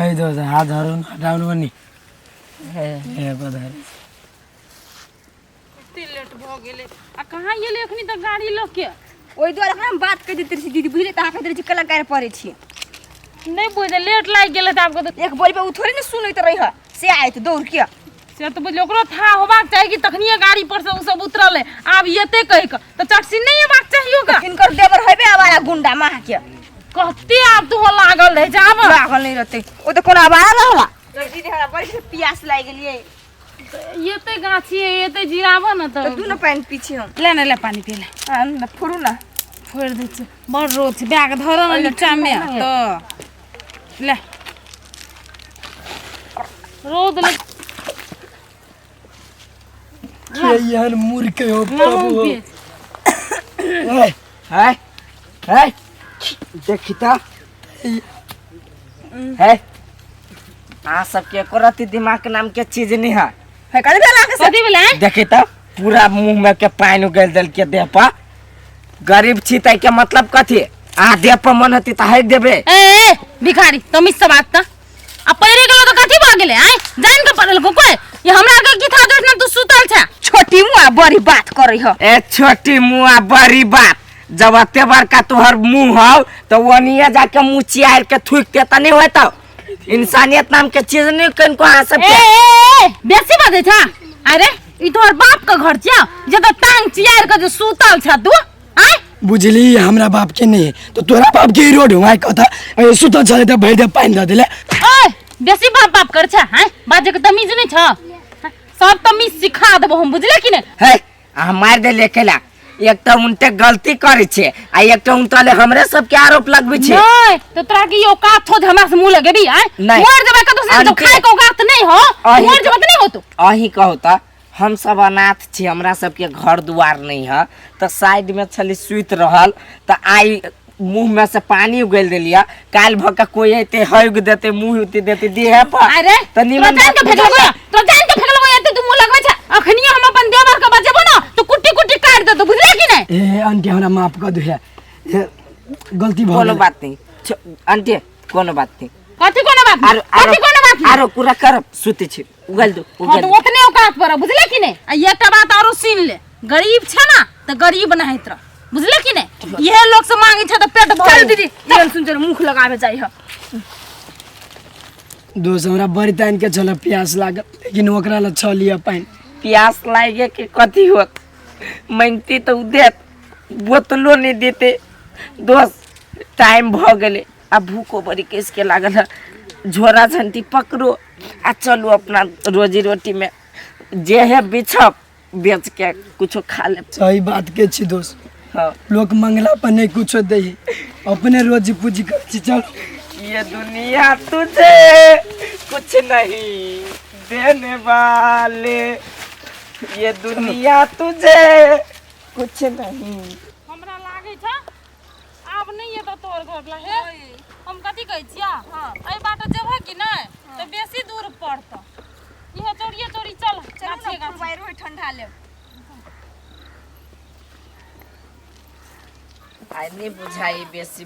है दोस्त हाथ धरू न हटाउ न बनी हे पधारे। कते लेट भऽ गेलै आ कहाँ गेलै एखनी तक गाड़ी लऽ के? ओहि दुआरे ओकरा हम बात कहि दैत रहै छी दीदी, बुझलियै तऽ अहाँ कहैत रहै छी कलाकार पढ़ै छी। नहि बुझलियै, लेट लागि गेलै तऽ आब कतौ एक बोल पे ओ थोड़े ने सुनैत रहै, से आयत दौड़ के। से तऽ बुझलियै, ओकरो था होबाक चाही कि तखनिये गाड़ी पर से ओ सब उतरलै, आब एतै कहि कऽ तऽ चटसी नहि एबाक चाही ओकरा। हिनकर देवर हेबे आवारा गुंडा माँ के। कते आब तू लागल रहै छै, आब लागल नहि रहतै, ओ तऽ कोनो आवारा रहला। दीदी हमरा बड़ी प्यास लागि गेलियै। एते गाछी है, एते जिराबो न तऽ तऽ दू ने पानि पी छी हम। ले ने, ले पानि पी ले। आ, ने फोड़ू ने। फोड़ि दै छियै, बड़ रौद छै, बैग धर ने नीचामे तऽ ले रौद लग। के एहन मूर्ख हो लहूम प्रभु। पिए। ए, है है देखी तऽ है, अहाँ सबके एको रत्ती दिमाग नाम के चीज नहीं है। है कथी भेल अहाँके से? कथी भेलै? देखी तऽ पूरा मुंह में के पानि उगेल देलकै देह पर। गरीब छी तै के मतलब कथी? अहाँ देह पर मन होती तऽ हटि देबै। ए ए भिखारी, तमीज से बात तऽ। आ पैरे गेलो तऽ कथी भऽ गेलै? आँय, जान के पड़ल कोई ये हमरा के की था जोतना तू सुतल छे? छोटी मुआ बड़ी बात करै ह। ए छोटी मुआ बड़ी बात, जब एते बड़का तोहर मुंह हौ तऽ ओनिये जाके मुंह चियार के थूकते तऽ नहीं होतौ। इंसानियत नाम के चीज नहीं कनको अहाँ ए सबके। ए ए बेसी बाजै छा? अरे ई तोहर बाप के घर छियौ, जतऽ टांग चियार के जे सुतल छा तू। आँय बुझली, हमरा बाप के नहीं तो तोरा बाप के ही रोड हुआ कथा ए, सुतल छले तऽ भरि देह पानि दऽ देले। ओए बेसी बाप बाप कर छा? आँय, बाजै के तमीज नहीं छ? सब तमीज सिखा देबो हम, बुझले कि नहीं? है अहाँ मारि देलियै अकेला। एक तऽ उनटे गलती करै छै आ एक तऽ उनटले हमरे सबके आरोप लगबै छै। नहीं तो तोरा की औकात हो जे हमरा से मुंह लगेबी? आँय, नहीं। मर जेबै कतौ से, जब आंटी- खाय के औकात नहीं हो, अहीं मर जेबै तऽ नहीं होतो। अहीं कहू तऽ हम सब अनाथ छी, हमरा सबके घर दुआर नहीं है, तऽ साइड में छली सुति रहल तऽ आइ मुंह में से पानी उगेल देलियै, काल्हि भऽ के कोई एते हगि देतै, मुंह उति देतै देह पर। अरे तऽ निमन तोरा जान के बात फेकलबो, तोरा जान के फेकलबो, एते तू मुंह लगबै छै। अखनिये हम अपन देवर के बजेबो ना तो कुट्टी कुट्टी काटि देतौ, बुझले कि नहीं? ए आंटी, हमरा माफ कऽ दिहे, ए, गलती भऽ कोनो गेल। बात नहीं आंटी, कोनो बात नहीं। कथी कोनो बात नहीं? आरो आरो कथी कोनो बात नहीं? आरो पूरा करब, सुति छी, उगल दो। हाँ उगल तो दो। ओतने औकात पर, बुझले कि नहीं? आ एकटा बात आरो सुन ले, गरीब छै ना तऽ गरीब नहैत रह, बुझले कि नहीं? इहे लोग से मांगे छै तऽ पेट भर। चल दीदी, एहन सुन चल मुख लगाबे जाइ ह। दोस्त, हमरा बड़ी तानि के छल प्यास लागल, लेकिन ओकरा लग छल लिअ पानि। प्यास लागे के कथी होत, मांगती तऽ उ देत, बोतलो नहीं देते। दोस्त टाइम भऽ गेलै आ भूखो बड़ी केस के लागल है, झोरा झंटी पकड़ो आ चलू अपना रोजी रोटी में, जे है बिछब बेच के कुछो खा लेब। सही बात के छी दोस्त। हाँ। लोक मंगला पर नहीं कुछो दै, अपने रोजी पूजी करै छी। चल। ये दुनिया तुझे कुछ नहीं देने वाले, ये दुनिया तुझे कुछ नहीं। हमरा लागै छै आब नहि एतौ तोहर घर ला। हे, हम कथी कहै छियै, एहि बाटे जेबह कि नहि तऽ बेसी दूर पड़तौ, इहे चोरिये चोरी चल। चलू गाछिए ने गाछी। फुलबाई रोहि ठंडा लेब। आइ नहीं बुझाई बेसी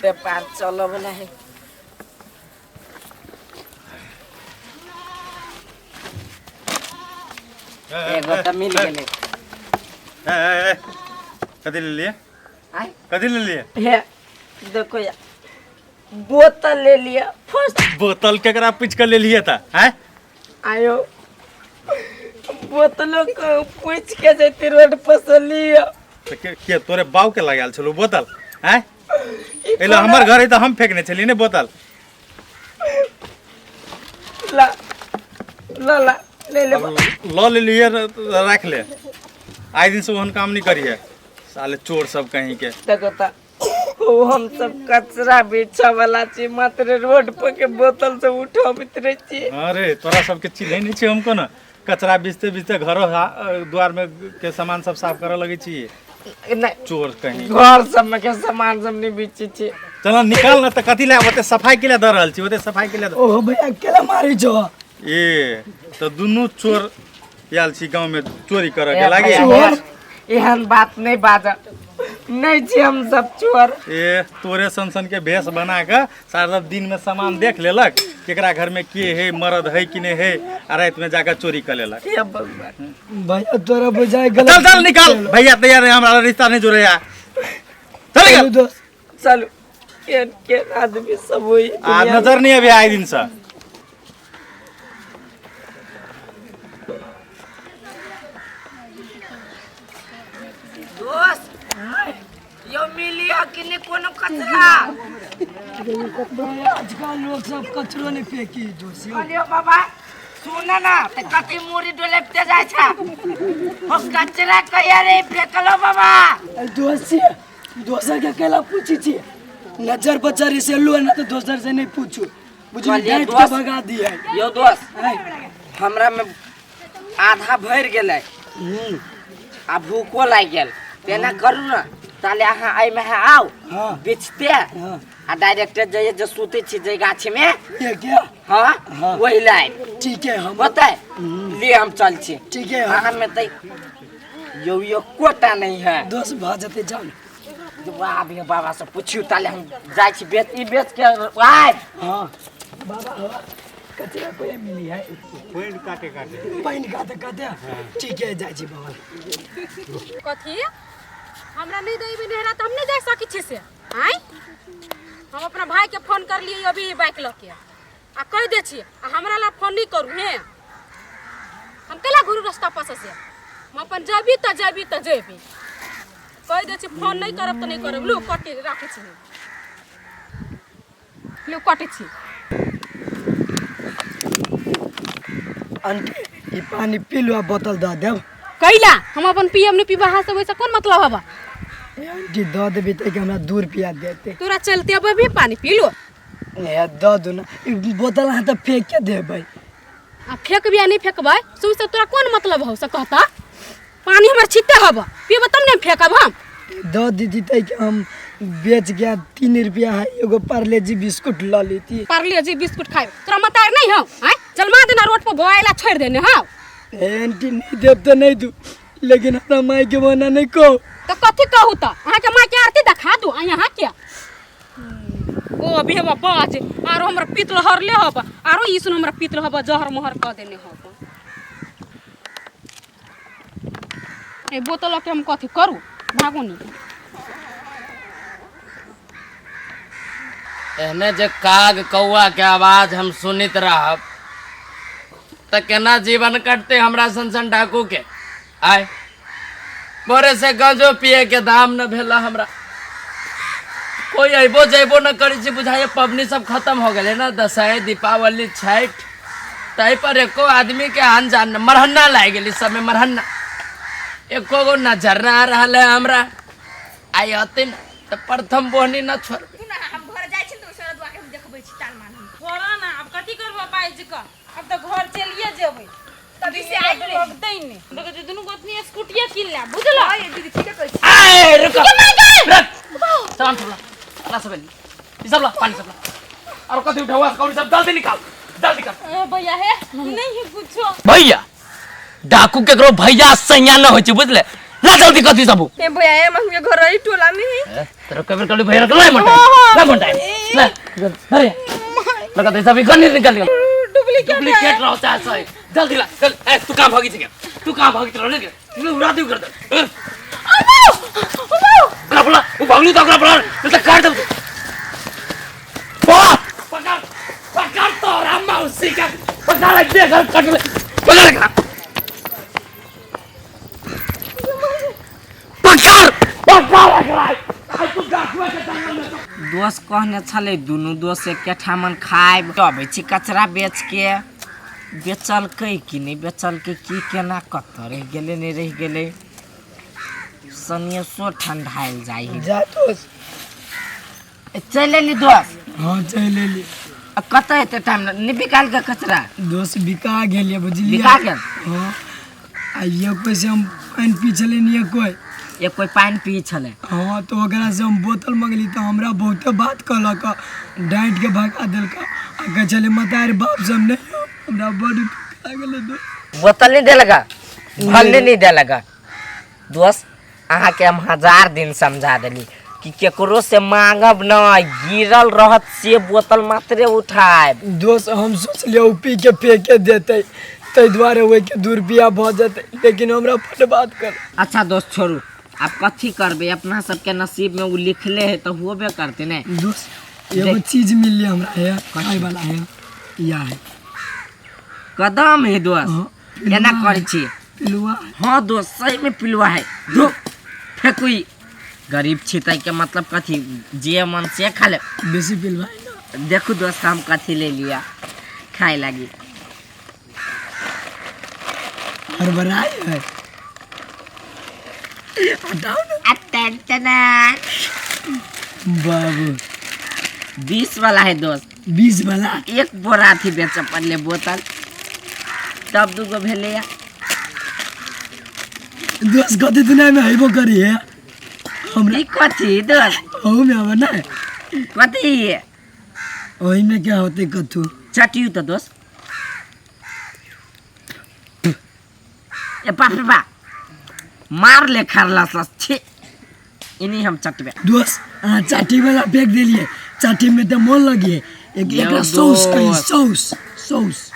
व्यापार चलऽ वाला है। एगो तऽ मिल गेलै। ए, ए, ए, कथी लेलियै? आइ कथी लेलियै? हे देखो या बोतल ले लिया फर्स्ट। बोतल केकरा पूछि कऽ लेलियै तऽ आँय? आयो बोतलो के पूछ के जैती रोड पर से लिया। तऽ के तोरे बाऊ के लगायल छलौ बोतल आँय? एहि हमर घर है तऽ हम फेकने छलियै ने बोतल। ला ला ला ले ले। लऽ लेलियै, राखि ले, आइ दिन से ओहन काम नहीं करिहे साले चोर सब कहीं के। देखो तऽ ओ हम सब कचरा बेचऽ वाला छी, मात्र रोड पर के बोतल से उठबैत रहै छी। अरे तोरा सबके चिन्है नहि छी हम, कोना कचरा बेचते बेचते घरो द्वार में के सामान सब साफ करऽ लगै छी। नहीं चोर कहीं घर सब में के सामान सब नहीं बेचै छी। चल निकाल न तऽ कथी लए ओते सफाई के लिए दऽ रहल छी, ओते सफाई के लिए दऽ- ओहो भैया, केला मारै छौ? ए तऽ दुनू चोर आयल छी गाँव में चोरी करऽ के ए लागे। भैया, एहन बात नहीं बाज, नहीं छी हम सब चोर। ए तोरे सन सन के भेष बना के सारा सब दिन में सामान देख लेलक केकरा घर में के है मर्द है कि नहीं है आ रात में जाकर चोरी कर लेलक। हे भगवान। भैया तोरा बुझाय गलत। चल चल निकाल भैया तैयार है हमरा रिश्ता नहीं जोड़े यार। चल चलू निकल। दोस्त चलू केन केन आदमी सब होई आ नजर नहीं अभी आए दिन से। दोस्त यो मिली है कि नहीं कोनो कचरा? आजकल लोग सब कचरो नहीं फेंकी दोस्त यौ। कहलियो बाबा सुन ना ते कथी मूड़ी डोलेपते जाय छै ओ कचरा कहिया रे फेकलो बाबा? दोस्त छी दोसर के केला पूछी छी नजर बचारी से लो ना तो दोसर से नहीं पूछू बुझली कहलियै डांट के दोस्त। भगा दिए। यो दोस्त हमरा में आधा भरि गेलै आ भूखो लागि गेल तेना करू ना ताले अहाँ एहिमे आउ हाँ। बेचते हाँ। आ डायरेक्ट जइए जे सुतै छी जे गाछी में ये क्या? हाँ हाँ। वही लाइन ठीक है हम होतै ले हम चल छी। ठीक है अहाँ में तऽ यो यो कोटा नहीं है। दोस्त भऽ जेतै जाउ ने। वाह भैया बाबा से पूछियो ताले हम जाइ छी बेच ई बेच के आयब। हाँ बाबा हवा कचरा कोई मिली है पानि काटे काटे पानि काटे काटे। ठीक है जाइ छी बाबा। कथी हमरा नहीं देबे नेहरा त हम नहीं जा सकै छी से आय। हम अपना भाई के फोन कर लिए अभी बाइक ल के आ कह दे छी आ हमरा ला फोन नहीं करू हे। हम केला घुरू रास्ता पर से हम अपन जेबी त जेबी त जेबी कह दे छी फोन नहीं करब त नहीं करब। लो कटे राखै छी लो कटे छी। आंटी ई पानी पी लो आ बोतल दऽ देब। कैला हम अपन पियब नहीं पीबा अहाँ सब ओहिसँ कोन मतलब हबा? ए आंटी दऽ देबी तऽ हमरा 2 रुपया देते। तोरा चलते अब अभी पानी पी लो। ए दऽ दू ना ई बोतल अहाँ तऽ फेंक के देबै। आ फेंकबी आ नहीं फेंकबै से ओहिसँ तोरा कोन मतलब हौ से कहता? पानी हमर छिट्टे हब पीब तब ने फेंकब हम। दऽ दीदी तऽ कि हम बेच के 3 रुपया है एगो पार्ले जी बिस्कुट लऽ लेती। पार्ले जी बिस्कुट खाइब तोरा मतार नहीं हौ आँय? जलमा देना रोड पर भोआइला छोड़ि देने हौ। ए आंटी नहीं देब तऽ नहीं दू लेकिन हमरा माय के मना नहीं कहो। तो कथी कहू तऽ अहाँके माय के आरती देखा दू आ यहाँ के ओ अभी हबा बाज आरो हमरा पीत लहरले हब आरो ई सुन हमरा पीत लहब जहर मोहर कऽ देने हब। ए बोतल के हम कथी करू भागू नी। एहने जे काग कौआ के आवाज हम सुनित रहब त केना जीवन कटते हमरा सन सन डाकू के। आय भोरे से गंजो पिए के दाम न भेला हमरा। कोई अबो जैबो न करी छी बुझाइए पबनी सब खत्म हो गेलै ना दशहरा दीपावली छठ तै पर एको आदमी के आन जान न मरहन्ना लागि गेली सब में मरहन्ना एको गो नजर न आ रहल है हमरा। आइ अतिन त प्रथम बोहनी न छोड़। हम घर जाइ छी त ओसरा दुआ के हम देखबै छी ताल मान हम। छोड़ा ना अब कथी करबो बाजि क अब त घर चलिए जेबै तभी से आइ गेलै। लगतै नै देखै छी दुनू गोतनी स्कूटिये किन ले बुझलो। हां दीदी ठीके कहै छी। आइ रुक रुक सामान सब ला ला सब ई सब ला पानी सब ला और कथी उठावा कौड़ी सब जल्दी निकाल जल्दी कर। ए भैया हे नहीं है कुछो। भैया डाकू केकरो भैया सैया न होइ छै बुझले ला जल्दी कथी सब। ए भैया ए हम के घर ही टोला में है। ए, तोरा कबीर कहली भैया के ला मोटा ला मोटा ला अरे लगा दे सब गन्नी निकाल निकाल डुप्लीकेट डुप्लीकेट रहो चाहे सही जल्दी ला चल। ए तू कहां भागी छै तू कहां भागी रहो ले उड़ा दे कर दे। ओकरा बोला उ भागलू त ओकरा बोला नहीं त काट दे। पकड़ पकड़ तोरा मौसी का पकड़ दे घर कट ले पकड़ एकरा पकड़ पकड़ एकरा आइ तू गाछुआ के जंगल में। दोस्त कहने छलै दुनू दोस्त एके ठामन खायब अबै छी कचरा बेच के बेचलकै कि नहि बेचलकै की केना कतऽ रहि गेलै नहि रहि गेलै सनेसो ठंडायल जाइ है। जा दोस्त चलि एली दोस्त? हाँ चलि एली। आ कतऽ एते टाइम नहि बिकायल के कचरा? दोस्त बिका गेल बुझलियै। बिका गेल? हाँ आ एक से हम पानि पी छलै नी कोई एक कोई पानि पी छलै। हाँ तो ओकरा से हम बोतल मंगली तो हमरा बहुते बात कहलक डाँटि के भगा देलक आ कहै छलै मतार बाप सब नहीं हमरा बड़ दुख लागल दोस्त। बोतल नहीं देलक भल्ले नहीं देलक दोस्त। अहाँके हम 1000 दिन समझा देली कि केकरो से मांगब नहीं, गिरल रहत से बोतल मात्रे उठायब। दोस्त हम सोचलियै ओ पी के फेंके देतै, ताहि दुआरे ओहिके 2 रुपया भऽ जेतै, लेकिन हमरा बड्ड बात कर। अच्छा दोस्त छोड़ू, आब कथी करबै, अपना सबके नसीब में उ लिखले है तो होबे करते ने। दोस्त एगो चीज मिलले हमरा है, खाय वाला है, या है कदम है दोस्त। हाँ, एना करै छी पिलुआ। हाँ दोस्त सही में पिलुआ है, धो फेंकू। गरीब छी तै के मतलब कथी, जे मन से खा ले, बेसी पिलुआ है ना। देखू दोस्त हम कथी ले लिया खाए लागी। हड़बड़ाई है, हटाओ ना बाबू। 20 वाला है दोस्त। 20 वाला? एक बोरा थी बेचे पड़ले बोतल, तब 2 गो भेले। दोस्त कथी दुनिया में हेबो करी है हमरा। ई कथी दोस्त? अहू में आवे ना कथी ओही में क्या होते कथू चटियू तो दोस्त। ए बाप रे बा, मार ले खरला सस छी, इन्हीं हम चटबे। दोस्त अहाँ चाटी वाला फेंक देलिए, चाटी में तो मोन लगी है। एक एकरा सॉस कही, सॉस सॉस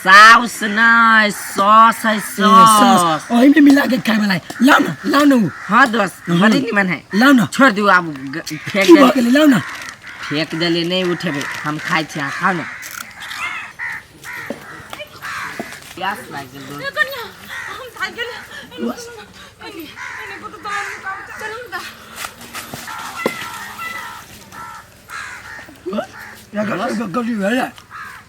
सॉस नहीं, सॉस है, सॉस ओही में मिला के खाए वाला है। लाओ ना, लाओ ना वो। हाँ दोस्त बड़ी निमन है, लाओ ना। छोड़ दू आब, फेंक की भऽ गेलै? लाओ ना। फेंक देलिए, नहीं उठेबे हम, खाइ छी, अहाँ खाउ ना। प्यास लागि गेल दोस्त। हम थाकि गेलियै। एने कतौ दवाइ निकालू, चलू ने।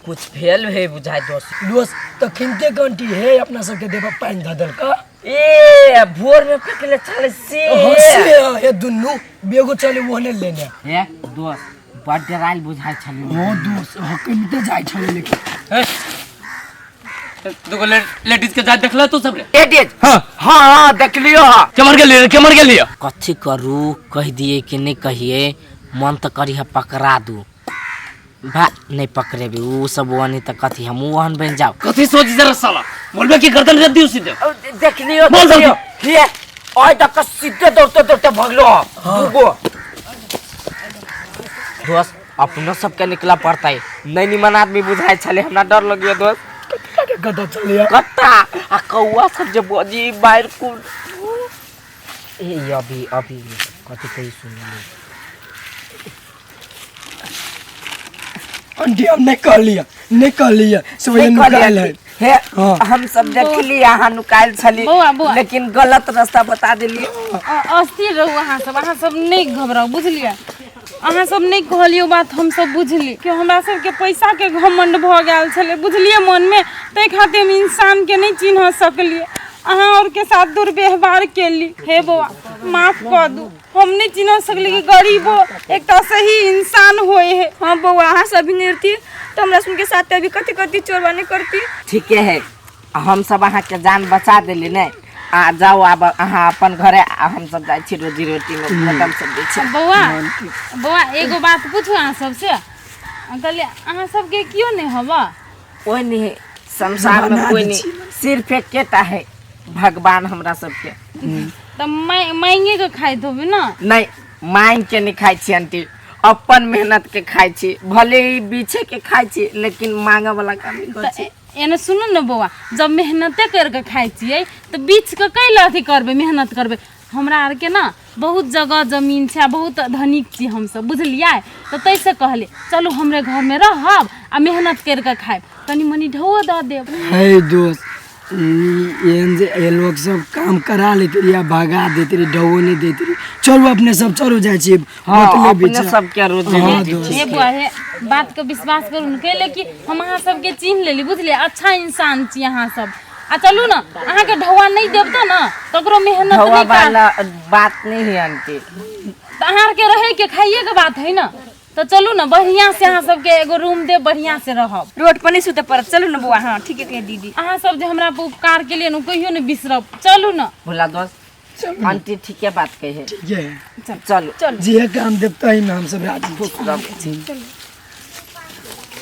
कुछ फेल है बुझाय दोस्त। दोस्त तखनते घंटी है अपना सबके देह पर पानि धऽ देलक। ए भोर में फेंकले चले से। हाँ, से ये दुनू बेगो चले ओहने लेने। हे दोस्त बड़ डरायल बुझाय छलै। हाँ दोस्त हकमिते जाय छलै लेकिन। दुगो लेडीज के जात देखला तू सब रे? लेडीज? हाँ हाँ देखलियो। हाँ केमर गेलियो, केमर गेलियो? कथी करू, कह दिए कि नहीं कहिए, मन तो करी है पकड़ा दू, भा नहीं पकड़ेबे उ सब ओहनी त कथी हम ओहन बन जाओ। कथी सोच जरा साला, बोलबे कि गर्दन रख दियो सीधे। देखलियो, बोल देखलियो। जल्दी। हे ओय तक सीधे दौड़ते दौड़ते भगलो। दुगो दोस्त अपनो सबके निकला पड़ता है, नहीं निमन आदमी बुझाय छले, हमरा डर लगियो दोस्त। कत्ता चलिया कत्ता आ कौआ सब जे बजी बाहर कुल। ए अभी अभी कथी कही सुन ले आंटी, हम नहीं कह लिया, नहीं कह लिया, सब ये नुकायल है। हे हाँ। हम सब देखली अहाँ नुकायल छली, लेकिन गलत रास्ता बता देली। अस्थिर रहू अहाँ सब, अहाँ सब नहीं घबराउ बुझलियै। अहाँ सब नहीं कहलियो बात हम सब बुझली कि हमरा सबके पैसा के घमंड भऽ गेल छलै बुझलियै मनमे, ताहि खातिर हम इंसान के नहीं चिन्ह सकलियै। अहाँ और के साथ दुर्व्यवहार केली, हे बौआ माफ कऽ दू, हम नहीं चिन्ह सकली कि गरीबो एकटा सही इंसान होए है। हाँ बौआ अहाँ सब भी नहीं रहती तो हमरा सुन के साथ अभी कथी कथी चोरबा नहीं करती। ठीके है, हम सब अहाँ के जान बचा देली ने, आ जाओ आब अहाँ अपन घरे, आ हम सब जाइ छी रोजी रोटी में खत्म सब दै छी। बौआ बौआ एगो बात पूछू अहाँ सबसे, कहलियै अहाँ सबके क्यों नहीं हवा? कोई नहीं, संसार में कोई नहीं, सिर्फ एकेटा है भगवान हमरा सबके। तऽ मांगे के खाइत होबे ना? नहीं मांग के नहीं खाइ छी आंटी, अपन मेहनत के खाइ छी, भले ही बीछे के खाइ छी, लेकिन मांगे वाला काम नहीं करै छी। एने सुनू ने बौआ, जब मेहनते करके खाइ छियै तऽ बीछ के कैला अथी करबै, मेहनत करबै। हमरा आरके ना बहुत जगह जमीन छै, बहुत धनिक छी हमसब बुझलियै, तऽ ताहिसँ कहलियै चलू हमरे घरमे रहब आ मेहनत करिके खायब, कनि मनि ढौओ दऽ देब। हे दोस्त एहन जे ए लोग सब काम करा लेते रही आ भगा देते रही, ढौओ नहीं देते रही। चलू अपने सब चलू जाइ छी। हाँ, बोतले अपने बेच। सबके रोजी हाँ, रोटी दोस्त। ठीक हे है। बुआ हे बात के विश्वास करू ने, कैले कि हम अहाँ सबके चिन्ह लेली बुझलियै, अच्छा इंसान छी अहाँ सब। आ चलू ना अहाँके ढौआ नहीं देब तऽ ना ककरो मेहनत ढौआ नहीं कर। वाला बात नहीं है आंटी, तऽ अहाँ आरके रहै के खाइए के बात है ना, तो चलू ना बढ़िया से अहाँ सबके एगो रूम देब, बढ़िया से रहब, रोड पर नहीं सुते पड़त। चलू ना बौआ। हाँ ठीक है दीदी, अहाँ सब जे हमरा पर उपकार केलियै ने कहियो ने बिसरब। चलू ना भोला दोस्त, आंटी ठीके बात कहे है। ठीक है चलू जे काम देब तही में हम सब राजी छी।